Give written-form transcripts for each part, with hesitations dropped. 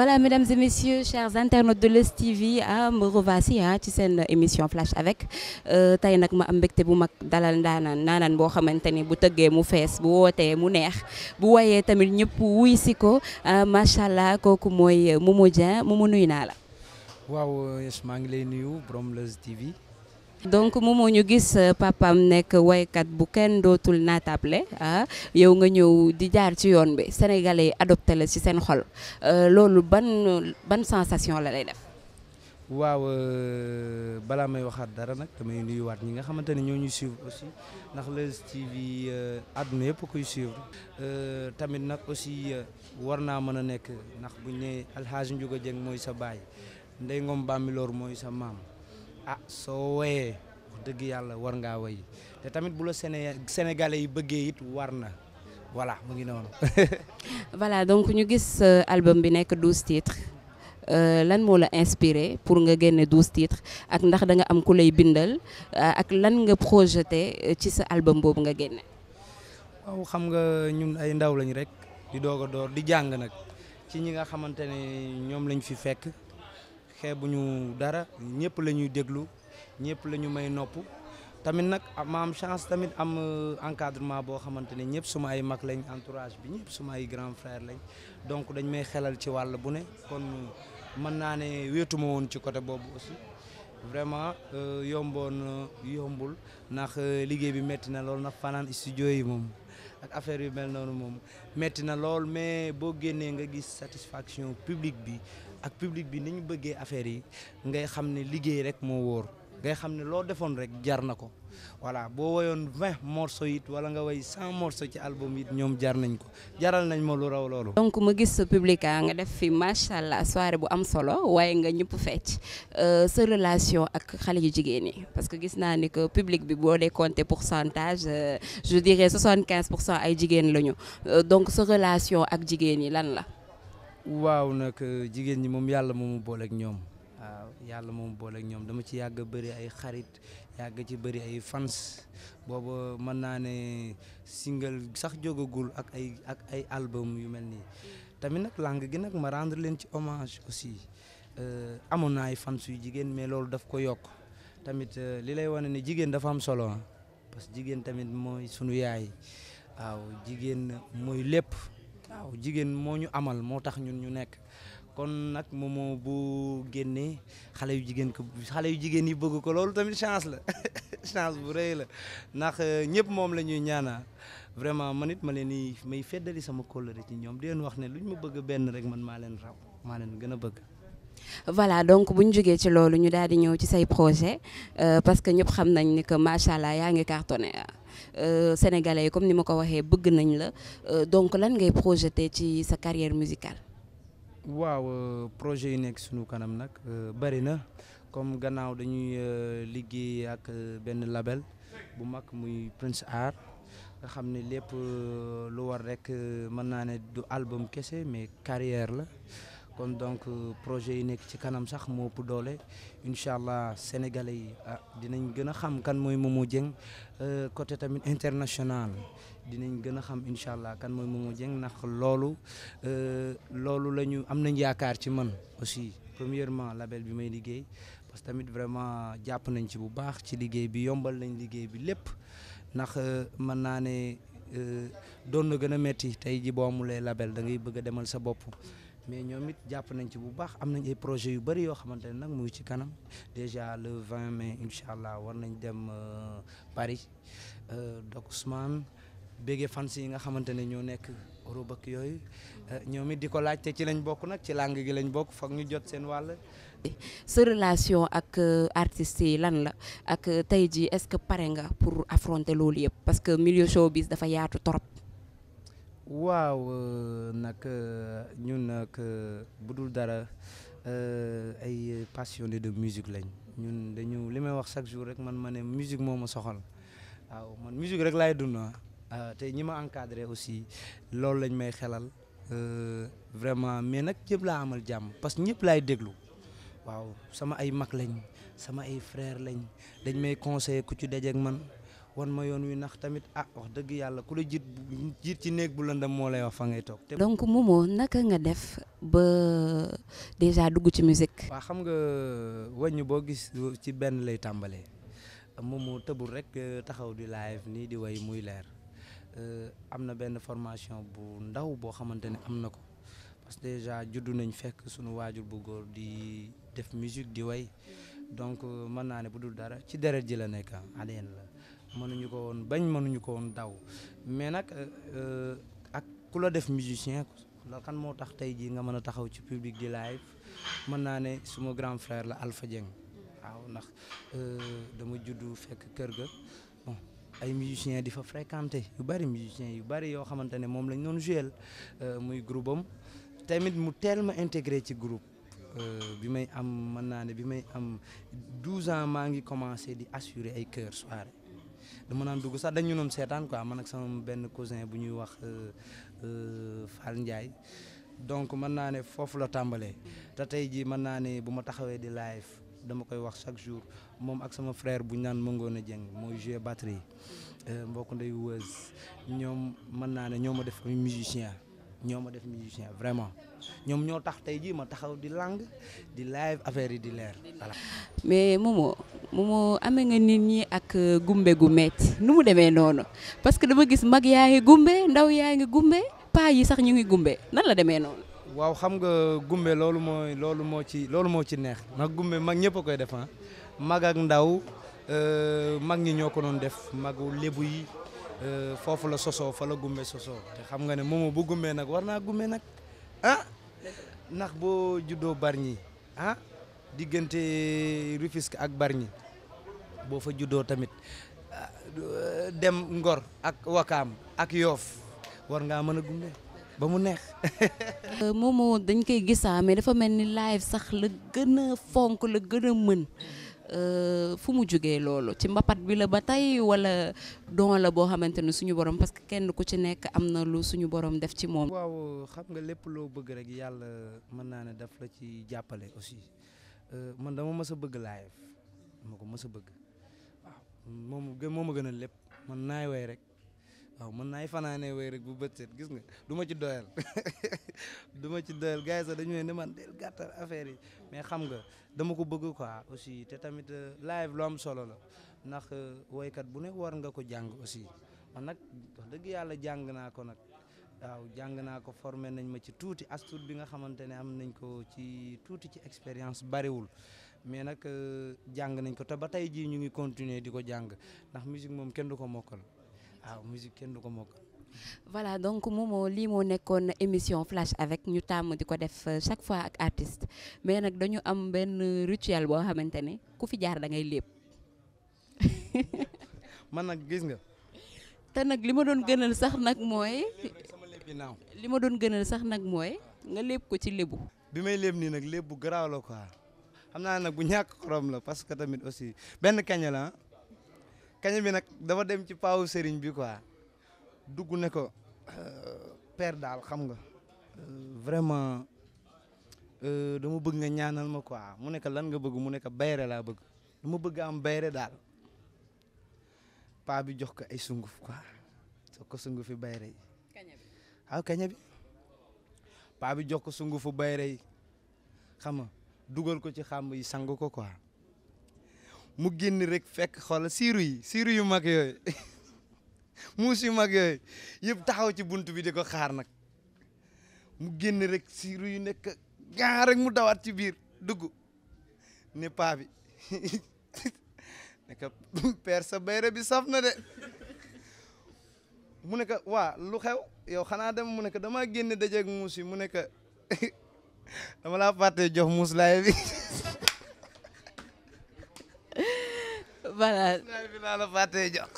Voilà, mesdames et messieurs, chers internautes de Leuz TV, me revoici ci seen émission Flash avec tey nag ma am mbégte bu mag dalal ndaanaan boo xamante ni bu tëggee mu fees bu wootee mu neex bu woyee tamit ñëpp wuy si ko macha allah kooku mooy Momo Dieng. Momo, nuyu naa la. waaw yes, maa ngi lay nuyu borom Leuz TV. donc Momo, ñu gis papam nekk woykat bu kenn dootul naatable yow nga ñëw di jaar ci yoon bi sénégalais yi adopté la ci seen xol loolu ban sensation la lay def. waaw balaa may waxaat dara nag damay nuyuwaat ñi nga xamante ne ñoo ñuy suivre aussi ndax Leuz TV àdduna yëpp koy suivre tamit nag aussi war naa mën a nekk ndax buñ ne Alhaji Ndiouga Dieng mooy sa baay Ndeye Ngom Bambilor mooy sa maam. Soo woyee wax dëgg yàlla war ngaa woy te tamit bu la sénégalais yi bëggee it war na voilà mu ngi noonu. voilà donc ñu gis album bi nekk 12 titres lan moo la inspiré pour nga génne 12 titres ak ndax da nga am ku lay bindal ak lan nga projeté ci sa album boobu nga génne. waaw xam nga ñun ay ndaw lañ rek di doog a door di jàng nag ci ñi nga xamante ne ñoom lañ fi fekk. xeebuñu dara ñëpp la ñuy déglu ñëpp la ñu may nopp tamit nag ma am chance tamit am encadrement boo xamante ne ñëpp suma ay mag lañ entourage bi ñëpp suma ay grand frère lañ donc dañ may xelal ci wàll bu ne kon mën naa ne wéetuma woon ci côté boobu aussi vraiment yombul ndax liggéey bi metti na lool ndax fanaan studio yi moom ak affaire yu mel noonu moom metti na lool mais boo génnee nga gis satisfaction public bi ak public bi ni ñu bëggee affaire yi ngay xam ne liggéey rek moo wóor ngay xam ne loo defoon rek jar na ko voilà boo woyoon 20 morceaux it wala nga woy 100 morceaux ci album it ñoom jar nañ ko jaral nañ ma lu raw loolu. donc ma gis sa public nga def fi macha allah soirée bu am solo waaye nga ñëpp fecc sa relation ak xale yu jigéen ñi parce que gis naa ni que public bi boo dee compter pourcentage je dirais 75% ay jigéen lañu donc sa relation ak jigéen ñi lan la. waaw nag jigéen ñi moom yàlla moomu boole ak ñoom waaw yàlla moomu boole ak ñoom dama ci yàgg a bëri ay xarit yàgg ci bëri ay fans booba mën naa ne single sax jógagul ak ay album yu mel nii tamit nag langue gi nag ma rendre leen ci hommage aussi amoon naa ay fans yu jigéen mais loolu daf ko yokk tamit li lay wane ne jigéen dafa am solo parce que jigéen tamit mooy sunu yaay waaw jigéen mooy lépp. waaw jigéen moo ñu amal moo tax ñun ñu nekk kon nag Momo bu génnee xale yu jigéen yi bëgg ko loolu tamit chance la chance bu rëy la ndax ñëpp moom la ñuy ñaana vraiment man it ma leen di may feddali sama kóllëre ci ñoom di leen wax ne luñ ma bëgg benn rek man maa leen raw maa leen gën a bëgg. voilà donc bu ñu jógee ci loolu ñu daal di ñëw ci say projet parce que ñëpp xam nañ ni que macha allah yaa ngi cartonné sénégalais yi comme ni ma ko waxee bëgg nañ la donc lan ngay projeté ci sa carrière musicale. waaw projet yi nekk sunu kanam nag bari na comme gannaaw dañuy liggéey ak benn label bu mag muy Prince Art nga xam ne lépp lu war rek mën naa ne du album kese mais carrière la. kon donc projet yi nekk ci kanam sax moo ëpp doole incha allah sénégalais yi dinañ gën a xam kan mooy Momo Dieng côté tamit international dinañ gën a xam incha allah kan mooy Momo Dieng ndax loolu la ñu am nañ yaakaar ci man aussi premièrement label bi may liggéey parce que tamit vraiment jàpp nañ ci bu baax ci liggéey bi yombal nañ liggéey bi lépp ndax mën naa ne doon na gën a metti tey ji boo amulee label da ngay bëgg a demal sa bopp. mais ñoom it jàpp nañ ci bu baax am nañ ay projets yu bëri yoo xamante ne nag mu ngi ci kanam déjà le 20 mai incha allah war nañ dem Paris donc Ousmane béggee fans yi nga xamante ne ñoo nekk Europe ak yooyu ñoom it di ko laaj te ci lañ bokk nag ci langue gi lañ bokk foog ñu jot seen wàll. sa relation ak artistes yi lan la ak tey jii est-ce que pare nga pour affronter loolu yëpp parce que milieu showbiz dafa yaatu torop. waaw nag ñun nag bu dul dara ay passionné de musique lañ ñun dañu li may wax chaque jour rek man ma ne musique moo ma soxal waaw man musique rek laay dund te ñi ma encadré aussi loolu lañ may xelal vraiment mais nag ñëpp laa amal jàmm parce que ñëpp laay déglu waaw sama ay mag lañ sama ay frère lañ dañ may conseiller ku ci dajeek man wan ma yoon wi ndax tamit wax dëgg yàlla ku la jiit ci néeg bu lëndëm moo lay wax fa ngay toog. donc Momo naka nga def ba déjà dugg ci musique. waaw xam nga wàññi boo gis ci benn lay tàmbalee Momo tëbul rek taxaw di live nii di way muy leer am na benn formation bu ndaw boo xamante ne am na ko parce que déjà juddu nañ fekk sunu waajur bu góor di def musique di way donc mën naa ne bu dul dara ci deret ji la nekk ADN la. mënuñu ko woon bañ mënuñu ko woon daw mais nag ak ku la def musicien la kan moo tax tey jii nga mën a taxaw ci public di live mën naa ne suma grand frère la Alpha Dieng waaw ndax dama juddu fekk kër ga bon ay musiciens di fa fréquenter yu bari musiciens yu bari yoo xamante ne moom lañ doon jouer muy groupe am tamit mu teel ma intégré ci groupe bi may am mën naa ne bi may am 12 ans maa ngi commencé di assurer ay chœur soirée dama naan dugg sax dañu noon seetaan quoi man ak sama benn cousin bu ñuy wax Fall Ndiaye donc mën naa ne foofu la tàmbalee te tey jii mën naa ne bu ma taxawee di live dama koy wax chaque jour moom ak sama frère bu ñu naan Mangone Dieng mooy jouer batterie mbokk nday wëz ñoom mën naa ne ñoo ma def musicien vraiment ñoom ñoo tax tey jii ma taxaw di lang di live affaire yi di leer voilà. mais Momo amee nga nit ñi ak gumbe gu metti nu mu demee noonu parce que dama gis mag yaa ngi gumbe ndaw yaa ngi gumbe paa yi sax ñu ngi gumbe nan la demee noonu. waaw xam nga gumbe loolu moo ci neex ndax gumbe mag ñëpp a koy def mag ak ndaw mag ñi ñoo ko doon def magu lébu yi foofu la sosoo fa la gumbe sosoo te xam nga ne Momo bu gumbe nag war naa gumbe nag ndax boo juddoo Bargny diggante Rufisque ak Bargny boo fa juddoo tamit dem Ngor ak Wakaam ak Yoff war ngaa mën a gumbe ba mu neex. Momo dañ koy gisaa mais dafa mel ni live sax la gën a fonk la gën a mën fu mu jógee loolu ci mbapat bi la ba tey wala don la boo xamante ne suñu borom parce que kenn ku ci nekk am na lu suñu borom def ci moom. waaw xam nga lépp loo bëgg rek yàlla mën naa ne daf la ci jàppale aussi man dama mës a bëgg live dama ko mës a bëgg waaw moo ma gën a lépp man naay way rek. waaw mën naay fanaanee way rek bu bët set gis nga du ma ci doyal gars yi sax dañu ne man del gàttal affaire yi mais xam nga dama ko bëgg quoi aussi te tamit live lu am solo la ndax woykat bu ne war nga ko jàng aussi man nag wax dëgg yàlla jàng naa ko nag waaw jàng naa ko formé nañ ma ci tuuti as tuut bi nga xamante ne am nañ ko ci tuuti ci expérience bariwul mais nag jàng nañ ko te ba tey jii ñu ngi continuer di ko jàng ndax musique moom kenn du ko mokkal. waaw musique kenn du ko mokkal. voilà donc Momo lii moo nekkoon émission flash avec ñu tàmm di ko def chaque fois ak artiste mais nag dañu am benn rituel boo xamante ne ku fi jaar da ngay lépp. man nag gis nga. te nag li ma doon gënal sax nag mooy. nga lépp ko ci lébu. bi may lépp nii nag lépp bu garaaw la quoi xam naa nag bu ñàkk xorom la parce que tamit aussi benn kaña la kaña bi nag dafa dem ci paawu sëriñ bi quoi dugg ne ko père daal xam nga vraiment dama bëgg nga ñaanal ma quoi mu nekk lan nga bëgg mu nekk bayre laa bëgg dama bëgg am bayre daal paa bi jox ko ay sunguf quoi jox ko sungufi bayre yi waaw kaña bi paa bi jox ko sungufu bayre yi xam nga dugal ko ci xàmb yi sang ko quoi mu génn rek fekk xoolal siiru yu mag yooyu muus yu mag yooyu yëpp taxaw ci bunt bi di ko xaar nag mu génn rek siiru yu nekk gaa rek mu dawaat ci biir dugg ne paa bi ne ko père sa bayre bi saf na de mu ne ko waa lu xew yow xanaa dem mu ne ko damaa génn dajeeg muus yi mu ne ko dama laa fàtte jox muus laay bi voilà bi laa la fàttee jox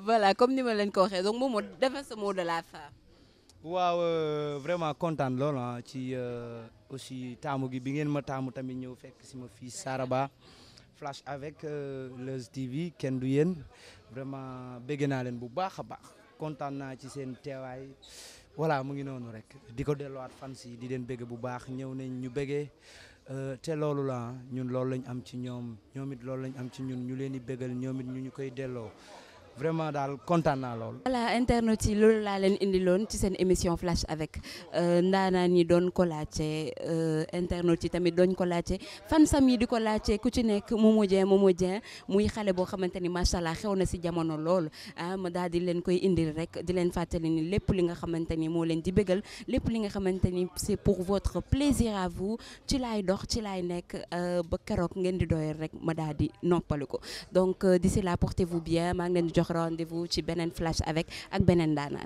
voilà comme ni ma leen ko waxee donc Momo defal sa mot de la fin. waaw vraiment kontaan lool ci aussi taamu gi bi ngeen ma taamu tamit ñëw fekk si ma fii Saraba Flash avec Leuz TV kenn du yéen vraiment bëgg naa leen bu baax a baax kontaan naa ci seen teewaay voilà mu ngi noonu rek di ko delluwaat fans yi di leen bëgg bu baax ñëw nañ ñu bëggee te loolu la ñun loolu lañ am ci ñoom it loolu lañ am ci ñun ñu leen di bégal ñoom it ñu koy delloo vraiment daal kontaan naa lool. voilà internautes yi loolu laa leen indiloon ci seen émission flash avec ndaanaan ñi doon ko laajte internautes yi tamit doon ko laajte fan sam yi di ko laajte ku ci nekk Momo Dieng muy xale boo xamante ni macha allah xew na si jamono lool ma daal di leen koy indil rek di leen fàttali ni lépp li nga xamante ni moo leen di bégal lépp li nga xamante ni c'est pour votre plaisir à vous ci laay dox ci laay nekk ba keroog ngeen di doyal rek ma daal di noppali ko donc d'ici là portez-vous bien maa ngi leen di jox rendez-vous ci beneen flash avec ak beneen daanaan